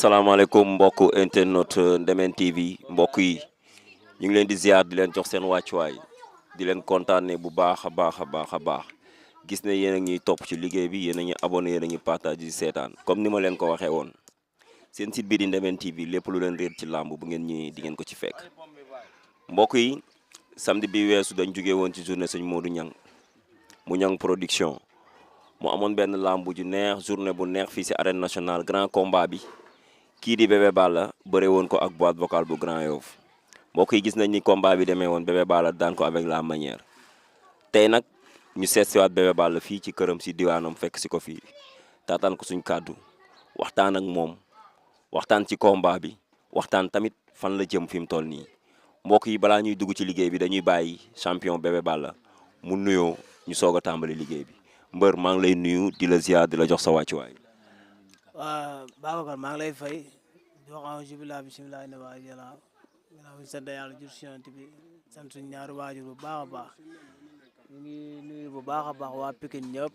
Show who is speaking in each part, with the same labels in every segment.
Speaker 1: asalaamaaleykum mbokk internet Ndemen TV mbokk yi ñu ngi leen di ziar di leen jox seen wàccuwaay di leen kontaanee bu baax a baax a baax a baax gis ne yéen a ngi topp ci liggéey bi yéen a ngi abonné yéen a ngi partage di seetaan comme ni ma leen ko waxee woon seen site bi di Ndemen TV lépp lu leen réer ci làmb bu ngeen ñëwee di ngeen ko ci fekk mbokk yi samedi bi weesu dañ jógee woon ci journée sëñ Modou Niang mu Niang production mu amoon benn làmb ju neex journée bu neex fii si arène nationale grand combat bi kii di Bébé Balla bëre woon ko ak boîte vocale bu Grand Yoff mbokk yi gis nañ ni combat bi demee woon Bébé Balla daan ko avec la manière tey nag ñu seet siwaat Bébé Balla fii ci këram si diwaanam fekk si ko fii taataan ko suñ kàddu waxtaan ak moom waxtaan ci combat bi waxtaan tamit fan la jëm fi mu toll nii mbokk yi balaa ñuy dugg ci liggéey bi dañuy bàyyi champion Bébé Balla mu nuyoo ñu soog a tàmbali liggéey bi mbër maa ngi lay nuyu di la ziar di la jox sa wàccuwaay.
Speaker 2: waa Babacar maa ngi lay fay di wax en jubilaa bisimilah ne waa yàlla ginnaaw bi sant yàlla jur si yonent bi sant suñu ñaari waajur bu baax a baax ñu ngi nuyu bu baax a baax waa Pikine ñëpp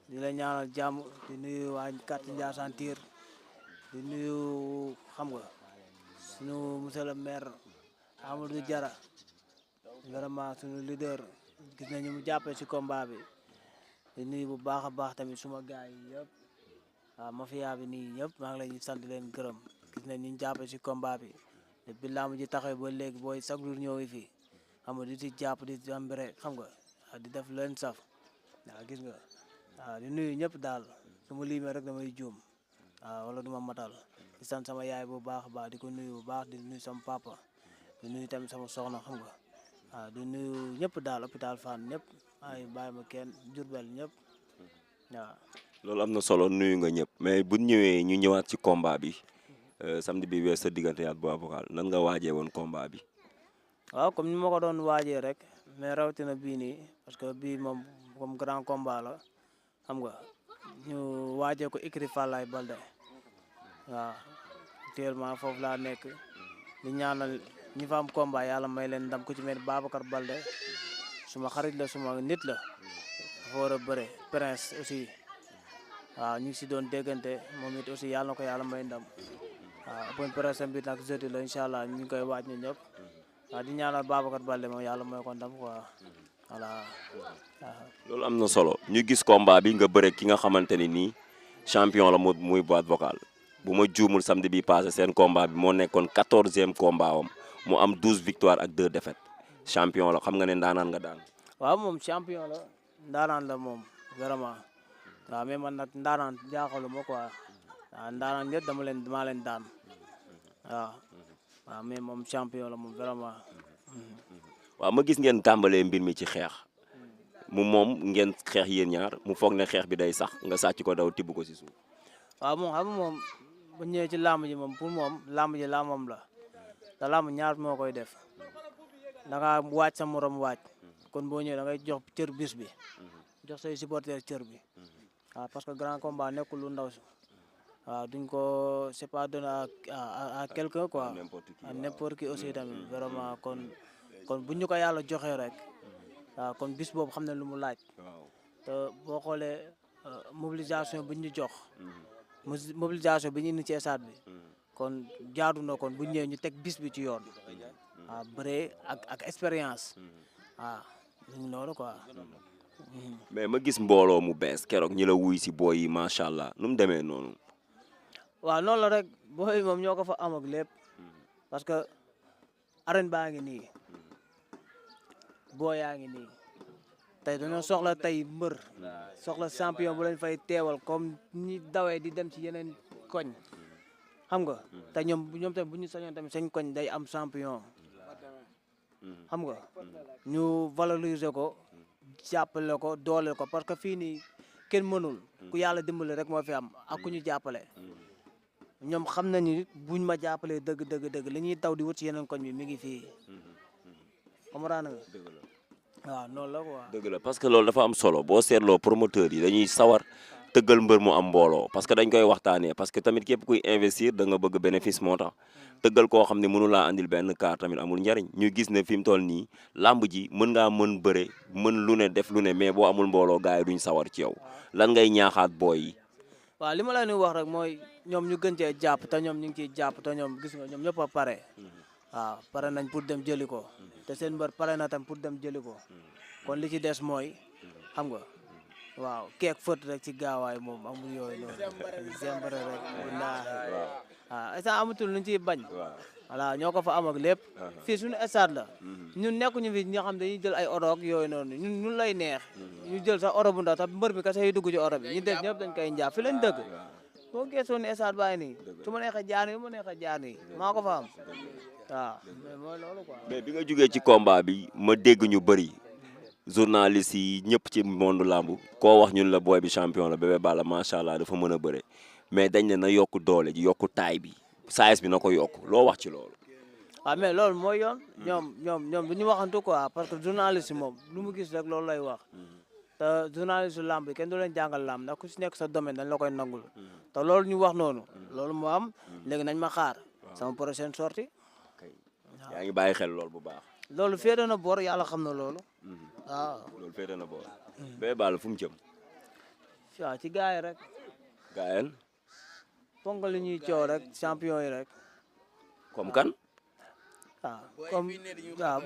Speaker 2: di la ñaanal jàmm di nuyu waa quartier Ndiassane Tyr di nuyu xam nga suñu monsieur le maire Amadou Diarra vraiment suñu leader gis nañu mu jàppee si combat bi di nuyu bu baax a baax tamit suma gaay yi yëpp. waaw mafia bi nii ñëpp maa ngi leen di sant leen gërëm gis nañ ñu jàppee si combat bi depuis làmb ji taxawee ba léegi booy chaque jour ñoo ngi fi xam nga di si jàpp di si am xam nga di def leen saf waaw gis nga waaw di nuyu ñëpp daal su ma limee rek damay juum waaw wala du ma matal di sant sama yaay bu baax a baax di ko nuyu bu baax di nuyu sama papa di nuyu tamit sama soxna xam nga waaw di nuyu ñëpp daal hôpital Fann ñëpp ay bàyyi ma kenn Jurbel ñëpp waaw.
Speaker 1: loolu am na solo nuyu nga ñëpp mais bu ñëwee ñu ñëwaat ci combat bi samedi bi wees sa diggante ak boîte vocale nan nga waajee woon combat bi.
Speaker 2: waaw comme ni ma ko doon waajee rek mais rawatina bii nii parce que bii moom comme grand combat la xam nga ñu waajee ko écurie Falaye Baldé waaw actuellement foofu laa nekk di ñaanal ñi fa am combat yàlla may leen ndam ku ci mel Babacar Baldé suma xarit la suma nit la dafa war a bëre Prince aussi. waaw ñu ngi si doon déggante moom it aussi yàlla na ko yàlla may ndam waaw open presse bi nag jeudi la incha allah ñu ngi koy waaj ñu ñëpp waaw di ñaanal Babacar Baldé moom yàlla may ko ndam quoi voilà waaw.
Speaker 1: loolu am na solo ñu gis combat bi nga bëre ki nga xamante ni nii champion la muy boîte vocale bu ma juumul samedi bi passé seen combat bi moo nekkoon 14e combat am mu am 12 victoires ak 2 défaites champion la xam nga ne ndaanaan nga daan.
Speaker 2: waaw moom champion la ndaanaan la moom vraiment. waaw mais man nag ndaanaan jaaxaluma quoi waaw ndaanaan ñëpp maa leen daan waaw mais moom champion la moom vraiment.
Speaker 1: waaw ma gis ngeen tàmbalee mbir mi ci xeex moom ngeen xeex yéen ñaar mu foog ne xeex bi day sax nga sàcc ko daw tibb ko si suuf.
Speaker 2: waaw moom xam nga moom bu ñëwee ci làmb ji moom pour moom làmb ji làmbam la te làmb ñaar moo koy def da ngaa waaj sa morom waaj kon boo ñëwee da ngay jox cër bis bi jox say supporter cër bi. waaw parce que grand combat nekkul lu ndaw si waaw duñ ko c'est pas donné à quelqu'un quoi à n'importe qui aussi tamit vraiment kon buñ ñu ko yàlla joxee rek waaw kon bis boobu xam ne lu mu laaj te boo xoolee mobilisation bi ñu jox mobilisation bi ñu indi ci stade bi kon jaadu na kon bu ñëwee ñu teg bis bi ci yoon waaw bëree ak expérience waaw ñu loolu quoi.
Speaker 1: mais ma gis mbooloo mu bees keroog ñi la wuy si booy yi macha allah nu mu demee noonu.
Speaker 2: waaw noonu la rek booy moom ñoo ko fa am ak lépp parce que arène baa ngi nii booy yaa ngi nii tey dañoo soxla tey mbër soxla champion bu leen fay teewal comme ñi dawee di dem ci yeneen koñ xam nga te ñoom tamit bu ñu sañoon tamit seen koñ day am champion xam nga ñu valoriser ko. jàppale ko dooleel ko parce que fii nii kenn mënul ku yàlla dimbale rek moo fi am ak ku ñu jàppale ñoom xam nañu buñ ma jàppalee dëgg li ñuy taw di wut ci yeneen koñ bi mi ngi fii comprendre nga waaw noonu la quoi.
Speaker 1: dëgg la parce que loolu dafa am solo boo seetloo promoteurs yi dañuy sawar tëggal mbër mu am mbooloo parce que dañ koy waxtaanee parce que tamit képp kuy investir da nga bëgg bénéfice moo tax tëggal koo xam ne mënu laa andil benn kaar tamit amul njariñ ñu gis ne fi mu toll nii làmb ji mën ngaa mën bëre mën lu ne def lu ne mais boo amul mbooloo gars yi duñ sawar ci yow lan ngay ñaaxaat booy yi.
Speaker 2: waaw li ma leen di wax rek mooy ñoom ñu gën cee jàpp te ñoom ñu ngi ciy jàpp te ñoom gis nga ñoom ñëpp a pare waaw pare nañ pour dem jëli ko te seen mbër pare na tam pour dem jëli ko kon li ci des mooy xam nga waaw keek fët rek ci gaawaay moom amul yooyu noonu zembare rek wallaahi waaw instant amatul luñ ciy bañ voilà ñoo ko fa am ak lépp fii suñu stade la ñun nekkuñu fi ñoo xam dañuy jël ay oto ak yooyu noonu ñun lay neex ñu jël sax oto bu ndaw tax mbër bi kese yi dugg ci oto bi ñu des ñëpp dañ koy njaab fi lañ dëgg boo geesoo ni stade bàyyi nii su ma neexee jaar nii ma neexee jaar nii maa ko fa am waaw mais mooy loolu quoi.
Speaker 1: mais bi nga jógee ci combat bi ma dégg ñu bëri journaliste yi ñëpp ci monde lamb koo wax ñun la booy bi champion la Bébé Balla macha allah dafa mën a bëre mais dañ ne na yokk doole ji yokku taay bi size bi na ko yokk loo wax ci loolu.
Speaker 2: waaw mais loolu mooy yoon ñoom du ñu waxantu quoi parce que journaliste moom lu mu gis rek loolu lay wax te journaliste lamb yi kenn du leen jàngal lamb ndax ku si nekk sa domaine dañ la koy nangul te loolu ñu wax noonu loolu moo am léegi nañ ma xaar sama prochaine sortie
Speaker 1: yaa ngi bàyyi xel loolu bu baax.
Speaker 2: loolu féete na boor yàlla xam na loolu waaw.
Speaker 1: loolu féete na boor. Bébé Balla fu mu jëm.
Speaker 2: waaw ci gars yi rek.
Speaker 1: gaayal
Speaker 2: ponk li ñuy coow rek champion yi rek.
Speaker 1: comme kan.
Speaker 2: waaw comme waaw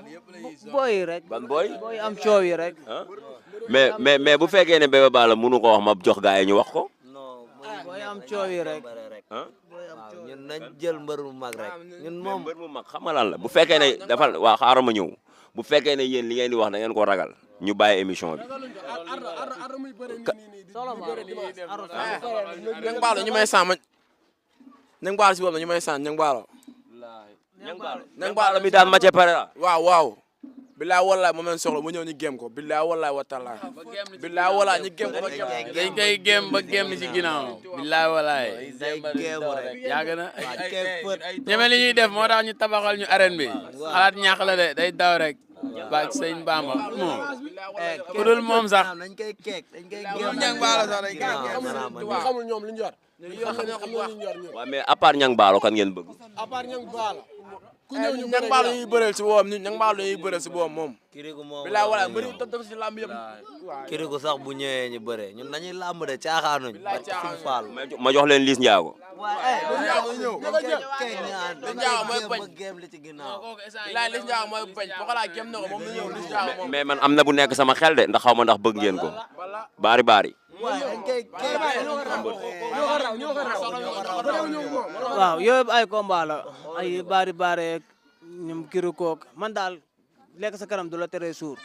Speaker 2: booy yi rek.
Speaker 1: ban booy.
Speaker 2: booy am coow yi rek.
Speaker 1: mais bu fekkee ne Bébé Balla mënu ko wax ma jox gars yi ñu wax ko.
Speaker 3: non
Speaker 2: booy am coow yi rek.
Speaker 1: ah.
Speaker 3: waaw ñun nañ jël mbër mu mag rek ñun moom
Speaker 1: mbër mu mag xam nga lan la bu fekkee ne dafa waa xaaral ma ñëw bu fekkee ne yéen li ngeen di wax da ngeen ko ragal ñu bàyyi émission bi.
Speaker 4: ñang baalo ñu may sàmm ñang baalo si boobu ñu may sàmm ñang baalo
Speaker 1: ñang baalo mi daan Mathieu Pereira.
Speaker 4: waaw billaay wallaay moom leen soxla mu ñëw ñu gém ko billaay wallaay wa taala billaay wallaay ñu gém ko ba
Speaker 5: dañ koy gém ba gém ci ginnaaw billaay wallaay
Speaker 3: day géemu rek
Speaker 5: yàgg na
Speaker 3: keek fët
Speaker 5: ñeme li ñuy def moo tax ñu tabaxal ñu arène bi xalaat ñàkk la de day daw rek ba sëñ Bamba moom ku dul moom sax
Speaker 3: dañ koy keek dañ koy géem
Speaker 4: ñang baalo sax dañ
Speaker 3: koy
Speaker 4: xamul ñoom lu ñu yor xam ñu yor ñu
Speaker 1: waaw mais à part ñang baalo kan ngeen bëgg.
Speaker 4: à part ñang baalo ku ñëw ñu ñang baalo ñuy bëreel si boobam ñang baalo ñuy bëreel si boobam moom
Speaker 3: kirigu moom
Speaker 4: billaay wallaay mbëri topp si làmb yëpp
Speaker 3: kirigu sax bu ñëwee ñu bëre ñun nañuy làmb de caaxaanuñ barke Sëñ Fall
Speaker 1: ma jox leen Liss Ndiago.
Speaker 3: ba géem li ci ginnaaw
Speaker 4: billaay Liss Ndiago mooy bañ poxalaa gém na ko moom la ñëw Liss Ndiago moom
Speaker 1: mais man am na bu nekk sama xel de ndax xaw ma ndax bëgg ngeen ko. baari.
Speaker 2: waaw yooyu ay combat la ay baari ñoom kiri kook man daal lekk sa kanam du la tere suur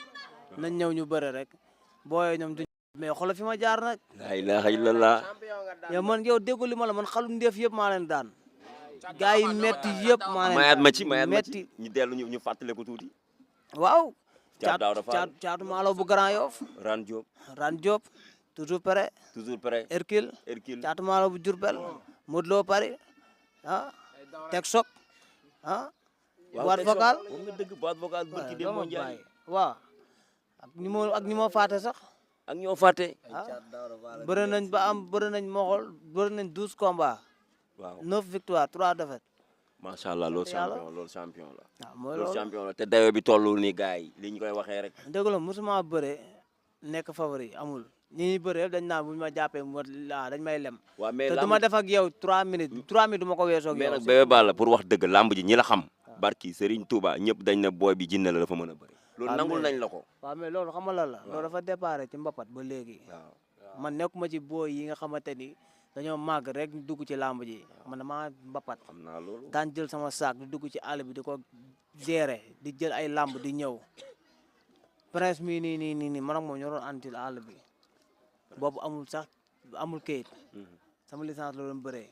Speaker 2: nañ ñëw ñu bëre rek booyee ñoom du mais xoolal fi ma jaar nag.
Speaker 1: la ilaha illallah.
Speaker 2: yow man yow déggu li ma la man xalu ndeef yëpp maa leen daan gars yi metti yëpp maa leen
Speaker 1: mayaat ma ci
Speaker 2: metti
Speaker 1: ñu dellu ñu fàttale ko tuuti.
Speaker 2: waaw
Speaker 1: caatu
Speaker 2: maalo bu Grand Yoff
Speaker 1: Ran Diop
Speaker 2: toujours prêt Hercule caatu maalo bu Diourbel Modou Lo Paris teg sok boîte vocale
Speaker 1: nga dëgg boîte vocale barki dem moo njaay
Speaker 2: waaw ak ñi moo faate sax
Speaker 1: ak ñoo fàtte.
Speaker 2: bëri nañ ba am bëri nañ moxol bëri nañ 12 combats.
Speaker 1: waaw
Speaker 2: 9 victoires 3 défaites.
Speaker 1: macha allah loolu champion la.
Speaker 2: waaw mooy
Speaker 1: loolu
Speaker 2: loolu
Speaker 1: champion la te dayo bi tollul ni gars yi li ñu koy waxee rek.
Speaker 2: dëgg la mosuma bëre nekk favori amul ñi ñuy bëre yëpp dañ naan bu ñu ma jàppee dañ may lem.
Speaker 1: waaw mais
Speaker 2: te du ma def ak yow 3 minutes 3 minutes du ma ko weesoo ak
Speaker 1: mais
Speaker 2: yow.
Speaker 1: nag Bébé Balla pour wax dëgg lamb ji ñi la xam. barki Serigne Touba ñëpp dañ ne booy bi jinne la dafa mën a bëri. loolu nangul nañ la ko.
Speaker 2: waaw mais loolu xam nga lan la. loolu dafa déparé ci mbapat ba léegi. man nekkuma ci booy yi nga xamante ni dañoo màgg rek dugg ci lamb ji man damaa mbapat.
Speaker 1: xam naa loolu.
Speaker 2: daan jël sama saak di dugg ci àll bi di ko gérer di jël ay lamb di ñëw prince mii nii man ak moom ñoo doon antil àll bi boobu amul kayit sama licence la doon bëree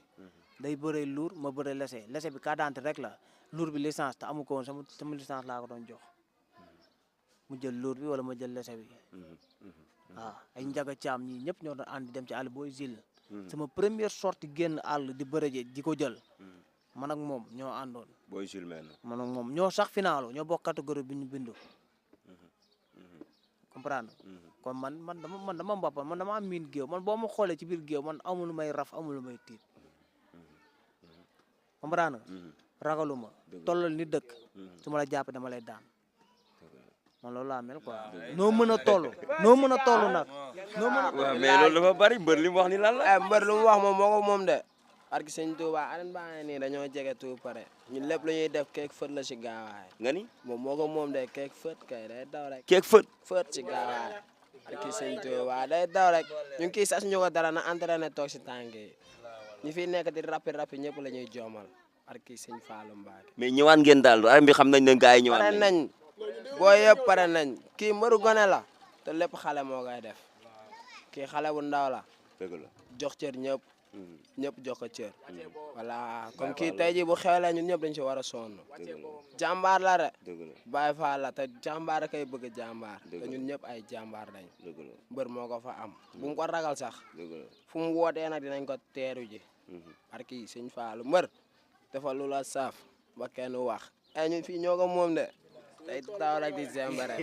Speaker 2: day bëree luur ma bëree lese bi carte d'identité rek la luur bi licence te amu ko woon sama licence laa ko doon jox mu jël luur bi wala ma jël lese bi waaw ay njaga caam ñii ñëpp ñoo doon ànd dem ci àll booy zil sama première sortie génn àll di bëre ji di ko jël man ak moom ñoo àndoon
Speaker 1: booy zil mel
Speaker 2: man ak moom ñoo sax finaalu ñoo bokk catégorie bi ñu bindu comprendre kon man dama mbappa man dama am miin géew man boo ma xoolee ci biir géew man amul may raf amul may tiit comprendre ragaluma tollal ni dëkk su ma la jàppee dama lay daan man loolu laa mel quoi noo mën a toll nag noo mën a
Speaker 1: waaw mais loolu dafa bari mbër li mu wax ni lan la
Speaker 6: mbër lu mu wax moom moo ko moom de arki sëñ Touba arène baa ngi nii dañoo jege tout pare ñun lépp lu ñuy def keek fët la si gaawaay
Speaker 1: nga ni
Speaker 6: moom moo ko moom de keek fët kay day daw rek
Speaker 1: keek fët
Speaker 6: fët si gaawaay arki sëñ Touba day daw rek ñu ngi kii sas ñu ko dara na entraîné toog si tànk yi ñi fi nekk di rapi ñëpp la ñuy joomal arki sëñ Fallou Mbacké
Speaker 1: mais ñëwaat ngeen daal arène bi xam nañ ne gars yi ñëwaat
Speaker 6: pare nañ boo yëpp pare nañ kii mbëru gone la te lépp xale moo koy def kii xale bu ndaw la
Speaker 1: dëgg la
Speaker 6: jox cër ñëpp jox ko cër voilà comme kii tey jii bu xewlee ñun ñëpp dañ si war a sonn jàmbaar la rek Baye Fall la te jàmbaar a koy bëgg jàmbaar te ñun ñëpp ay jàmbaar dañ mbër moo ko fa am bu mu ko ragal sax fu mu wootee nag dinañ ko teeru ji parce que sëñ Fallou mbër dafa lu la saaf ba kenn wax ñun fii ñoo ko moom de day taw rek di zembare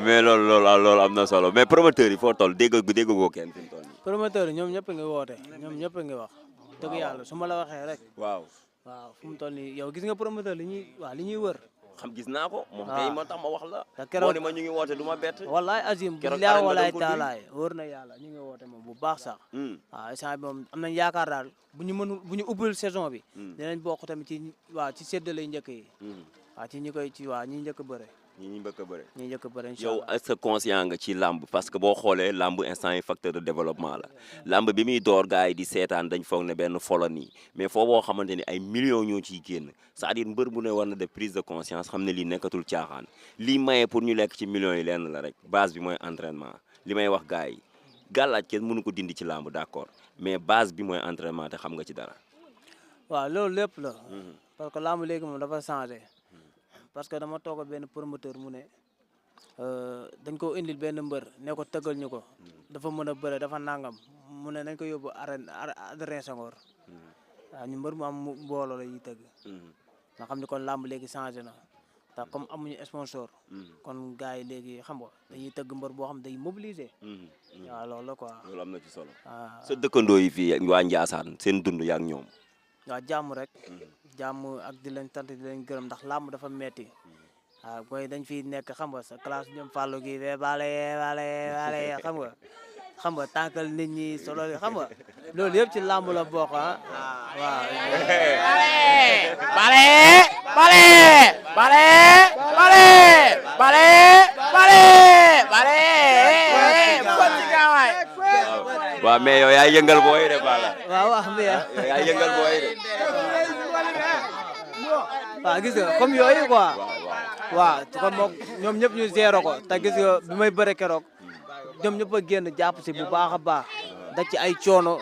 Speaker 1: mais loolu am na solo mais promoteur yi foo toll dégg ko kenn fi mu toll nii.
Speaker 2: promoteur yi ñoom ñëpp ngi woote ñoom ñëpp ngi wax dëgg yàlla su ma la waxee rek.
Speaker 1: waaw
Speaker 2: fu mu toll nii yow gis nga promoteur li ñuy wër.
Speaker 1: xam gis naa ko. moom kay moo tax ma wax la.
Speaker 2: te keroog
Speaker 1: moo ne ma ñu ngi woote du ma bett.
Speaker 2: wallaay Azim billaay walaay taalaay wóor na yàlla ñu ngi woote moom bu baax sax. waaw instant bi moom am nañ yaakaar daal bu ñu ubbil saison bi. dinañ bokk tamit ci séddale njëkk yi. waaw ci ñi njëkk a bëre. ñi njëkk a bëre incha allah
Speaker 1: yow est-ce que conscient nga ci làmb parce que boo xoolee làmb instant yi facteur de développement la làmb bi muy door gars yi di seetaan dañ foog ne benn folo nii mais foo boo xamante ni ay millions ñoo ciy génn c'est-à-dire mbër bu ne war na def prise de conscience xam ne lii nekkatul caaxaan lii maye pour ñu lekk ci millions yi lenn la rek base bi mooy entraînement li may wax gars yi gàllaaj kenn mënu ko dindi ci làmb d'accord mais base bi mooy entraînement te xam nga ci dara.
Speaker 2: waaw loolu lépp la. parce que làmb léegi moom dafa changé. parce que dama toog benn promoteur mu ne dañ ko indil benn mbër ne ko tëggal ñu ko dafa mën a bëre dafa nangam mu ne nañ ko yóbbu arène Senghor waaw ñu mbër mu am mbooloo la ñuy tëgg nga xam ni kon làmb léegi changé na te comme amuñu sponsor kon gars yi léegi xam nga dañuy tëgg mbër boo xam day mobiliser waaw loolu la quoi
Speaker 1: loolu am na ci solo sa dëkkandoo yi fii waa Ndiassane seen dund yaa ak ñoom
Speaker 2: waaw jàmm rek jàmm ak di leen tant di leen gërëm ndax làmb dafa metti waaw booy dañ fi nekk xam nga sa classe ñoom Fallou gi bale xam nga tànkal nit ñi solo xam nga loolu yëpp ci làmb la bokk waaw
Speaker 1: waaw mais yow yaa yëngal booy de bala
Speaker 2: waaw mais
Speaker 1: yow yaa yëngal booy de
Speaker 2: waaw gis nga comme yooyu quoi waaw kon moom ñoom ñëpp ñu zéro ko te gis nga bi may bëre keroog ñoom ñëpp a génn jàpp si bu baax a baax da ci ay coono.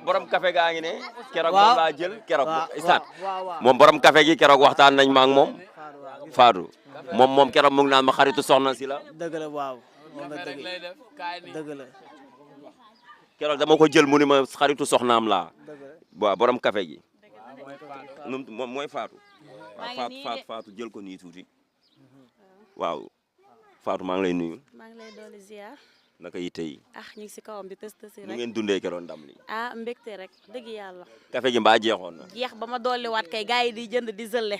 Speaker 1: borom café gaa ngi ne. keroog moom laa jël keroog. isaat moom borom café gi keroog waxtaan nañ ma ak moom. Fadou moom keroog mu ngi naan ma xaritu soxna si la.
Speaker 2: dëgg la waaw moom la dëgg la.
Speaker 1: keroog dama ko jël mu ni ma xaritu soxnaam laa. waaw borom café gi. moom mooy Fatou. waaw Fatou jël ko nii tuuti. waaw Fatou maa ngi lay nuyu.
Speaker 7: maa ngi lay doole ziar.
Speaker 1: naka yitte yi.
Speaker 7: ñu ngi si kawam di tës tësi rek.
Speaker 1: nu ngeen dundee keroog ndam li.
Speaker 7: mbégte rek dëgg yàlla.
Speaker 1: café gi mbaa jeexoon na.
Speaker 7: jeex ba ma dolliwaat kay gars yi di jënd di zëlle.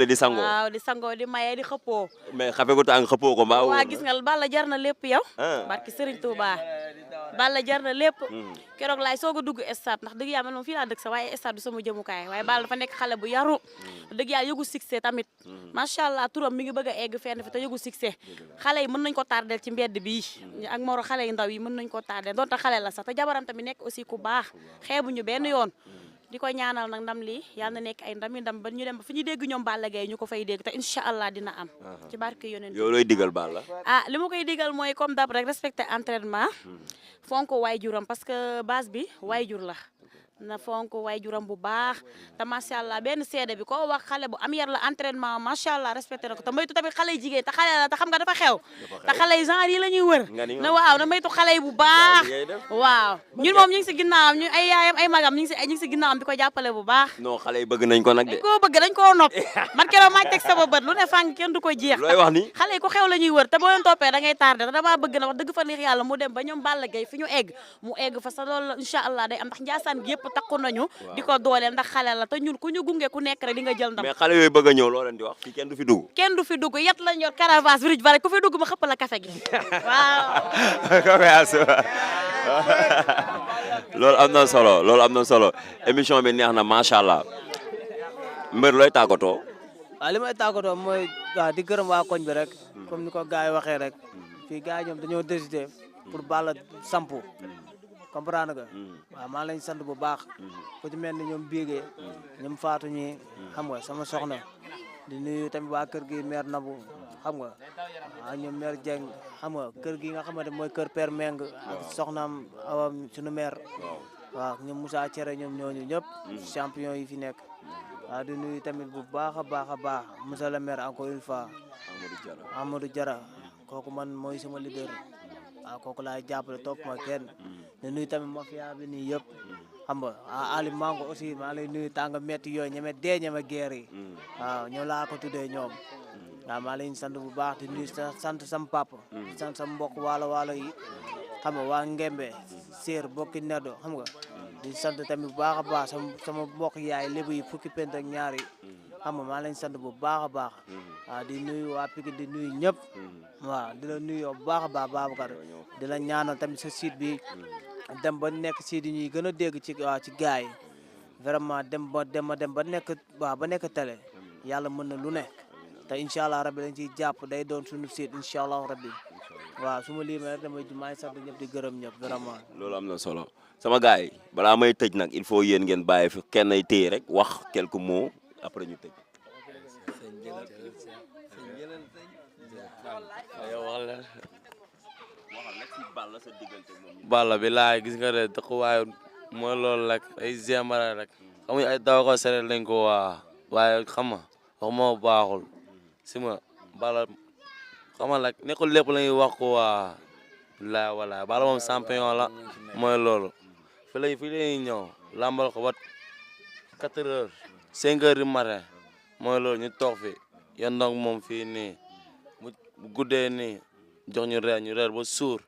Speaker 1: di sangoo.
Speaker 7: waaw di sangoo di maye di xëppoo.
Speaker 1: mais café gu tàng xëppoo ko mbaa.
Speaker 7: waa gis nga Balla jar na lépp yow. barki Serigne Touba. Balla jar na lépp. keroog laay soog a dugg stade ndax dëgg yàlla man moom fii laa dëkk sa waaye stade du sama jëmukaay waaye Balla dafa nekk xale bu yaru. dëgg yàlla yëgu succès tamit. macha allah turam mi ngi bëgg a egg fenn fi te yëgu succès. xale yi mën nañ ko tardel ci mbedd bi ak moro xale yu ndaw yi mën nañ ko tardel donte xale la sax te jabaram tamit nekk aussi ku baax xeebuñu benn yoon. di ko ñaanal nag ndam lii yàlla na nekk ay ndam ba ñu dem ba fi ñu dégg ñoom Balla Gaye ñu ko fay dégg te incha allah dina am. ci barke yonent
Speaker 1: yow looy digal Balla.
Speaker 7: li ma koy digal mooy comme d'hab rek respecter entraînement. fonk waajuram parce que base bi waajur la. na fonk waajuram bu baax te macha allah benn seede bi koo wax xale bu am yar la entraînement macha allah respecté na ko te moytu tamit xale yi jigéen te xale la te xam nga dafa xew. te xale yi genre yi la ñuy wër. na waaw na moytu xale yi bu baax. waaw ñun moom ñu ngi si ginnaawam ñu ay yaayam ay magam ñu ngi si ginnaawam di ko jàppale bu baax.
Speaker 1: non xale yi bëgg nañ ko nag de.
Speaker 7: dañ koo bëgg dañ koo nopp man keroog maa teg sama bët lu ne fànn kenn du ko jeex.
Speaker 1: looy wax ni
Speaker 7: xale yi ku xew la ñuy wër te boo leen toppee da ngay tardé te damaa bëgg na wax dëgg fa neex yàlla mu dem ba ñoom Balla Gaye fi ñu egg mu egg fa sa loolu incha allah day am ndax Ndiassane gi yëpp takku nañu di ko dooleel ndax xale la te ñun ku ñu gunge ku nekk rek di nga jël ndam.
Speaker 1: mais xale yooyu bëgg a ñëw loo leen di wax fii kenn du fi dugg.
Speaker 7: kenn du fi dugg yat lañ yor caravage bi bare ku fi dugg ma xëpp la café gi waaw.
Speaker 1: loolu am na solo émission bi neex na macha allah mbër looy tàggatoo.
Speaker 2: waaw li may tàggatoo mooy waaw di gërëm waa koñ bi rek comme ni ko gars yi waxee rek fii gars yi ñoom dañoo décidé pour Balla sampu comprendre nga waaw maa lañ sant bu baax ku ci mel ni ñoom Bigué ñoom Fatou ñi xam nga sama soxna di nuyu tamit waa kër gi maire Nabou xam nga waaw ñoom maire Dieng xam nga kër gi nga xamante mooy kër Père Meng ak soxnaam awam sunu maire waaw ñoom Moussa Thiéré ñoom ñooñu ñëpp champion yi fi nekk waaw di nuyu tamit bu baax a baax monsieur le maire encore une fois Amadou Diarra kooku man mooy sama leader waaw kooku laay jàppale topp ma kenn di nuyu tamit mafia bi nii yëpp xam nga Ali Mango aussi maa lay nuyu tànga metti yooyu ñeme dee ñeme guerre yi waaw ñoo laa ko tuddee ñoom waaw maa leen sant bu baax di nuyu sant sam papa di sant sam mbokk waalo yi xam nga waa Ngembe Séer bokki Neddo xam nga di sant tamit bu baax a baax sama mbokk yaay lébu yi fukki pent ak ñaar yi xam nga maa leen sant bu baax a baax waaw di nuyu waa Pikine di nuyu ñëpp waaw di la nuyu bu baax a baax Babacar di la ñaanal tamit sa site bi dem ba nekk site yi ñuy gën a dégg ci gars yi vraiment dem ba nekk télé yàlla mën na lu ne te incha allah rabbi dañ ciy jàpp day doon suñu site incha allah rabbi waaw su ma limee rek damay maa ngi sant ñëpp di gërëm ñëpp vraiment.
Speaker 1: loolu am na solo sama gars yi balaa may tëj nag il faut yéen ngeen bàyyi fi kenn ay téye rek wax quelques mots après ñu tëj.
Speaker 3: Balla bi laay gis nga de dëkkuwaay mooy loolu rek ay zembara rek xamuñ ay daw ko sere lañ ko waaye xam nga wax moo baaxul si ma Balla xam nga rek nekkul lépp la ñuy wax ko bilaay walaay Balla moom champion la mooy loolu fii lañuy ñëw lambal ko ba 4 heures 5 heures du matin mooy loolu ñu toog fi yendoo moom fii nii bu guddee nii jox ñu reer ba suur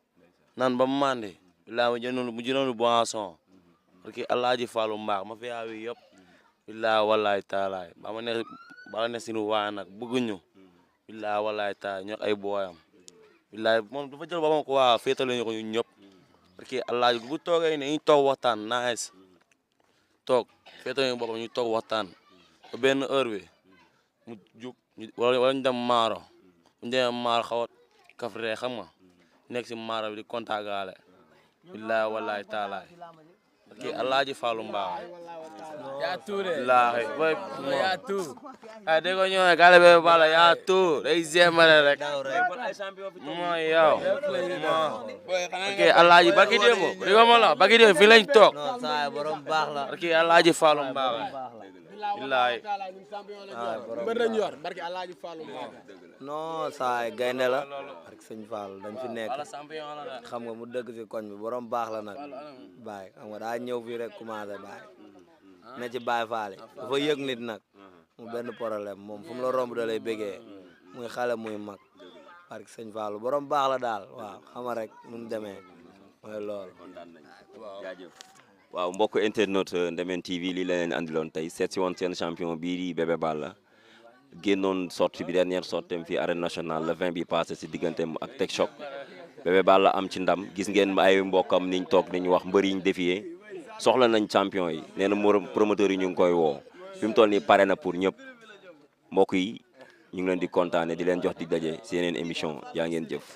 Speaker 3: naan ba mandi bilaay mu jënoonu boisson parce que Alaaji Fallu mbaax ma fi yaawi yëpp bilaay walaay taalaay ba ma ne sinu waay nag bëgguñu bilaay walaay taalaay ñoo ay booyam bilaay moom dafa jël boppam ko féetale ñu ko ñun ñëpp parce que Alaaji bu toogee ne ñu toog waxtaan nice toog féetale ñu boppam ñu toog waxtaan ba benn heure bi mu jug wala ñu dem maaro ñu demee maaro xaw a kafree xam nga nekk si maaro bi di kontagaale billaay wallaay taalaay kii Alaaji Fallu mbaax
Speaker 5: yaa tuure
Speaker 3: laaxi boy
Speaker 5: yaa tuur
Speaker 3: ay dégg nga ñëw gale be Balla yaa tuur day zembare rek mooy yow kii Alaaji baki démb di ko ma la baki démb fii lañ toog
Speaker 6: borom baax la
Speaker 3: kii Alaaji Fallu mbaax billaay
Speaker 6: mbër lañ yor barki Alaaji Fallu non saay gaynde la barki sëñ Fall dañ fi nekk xam nga mu dëgg si koñ bi borom baax la nag baay xam nga daa ñëw fii rek commencé baay ne ci baay faale dafa yëg nit nag mu benn problème moom fu mu la romb da lay bégee muy xale muy mag barki sëñ Fall borom baax la daal waaw xam nga rek nu mu demee mooy loolu
Speaker 1: waaw mbokk internet Ndemen TV lii la leen andiloon tey seet si woon seen champion bii di Bébé Balla génnoon sortie bi dernière sortie fii arène nationale le 20 bi passé si digganteem ak Tek Choc Bébé Balla am ci ndam gis ngeen ay mbokkam niñ toog niñ wax mbër yiñ défier soxla nañ champion yi nee na promoteur yi ñu ngi koy woo fi mu toll nii pare na pour ñëpp mbokk yi ñu ngi leen di kontaane di leen jox di daje si yeneen émission yaa ngeen jëf